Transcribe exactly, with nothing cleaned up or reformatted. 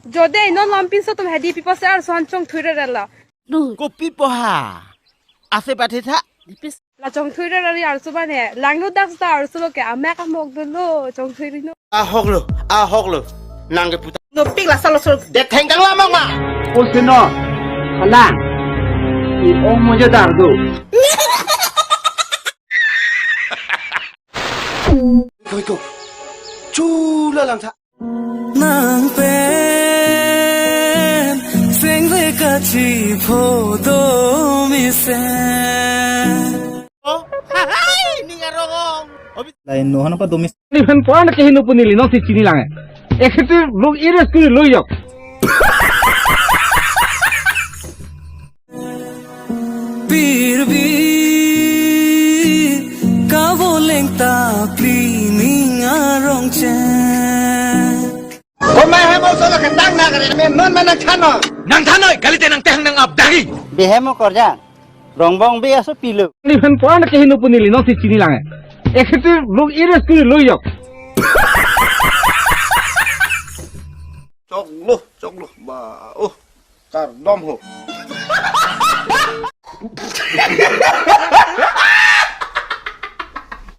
Jodi non lampinso atum hedi, pi apotsi arloso an chongthui rere lo? Kopi poha? Ase pathe tha. La chongthui rere arloso bane. Langno dak ta arloso lo ke, amek amok dolo, chongthui ri non. Ahok lo, ahok lo. Nang ke puta. Nopik la salo salo. De thengkang lamang ma. O sino. Kanang. I ong moja dar do. Koi ko. Chula lang tha. Nang pen sengve kachipho do mesen. Oh, hai, ning arong ong. Lain no hana pa do mesen. Ni phan puan ke hinu pu neli nongsi chini lang. Eksetu lok ires kuri lo yok. Pirbi kavoleng ta pri ning arong che. Komai hemo solo ke tang na kare men non mana chano. Nang thanoi, kalite nang tehang nang abdagi. Bihemo korjang. Rongbong be aso pilo. Ni phan puan ke hinu pu neli nongsi chini lang. Eksetu lok ires kuri lo yok. Choklo, choklo. Ba, oh. Kardom ho.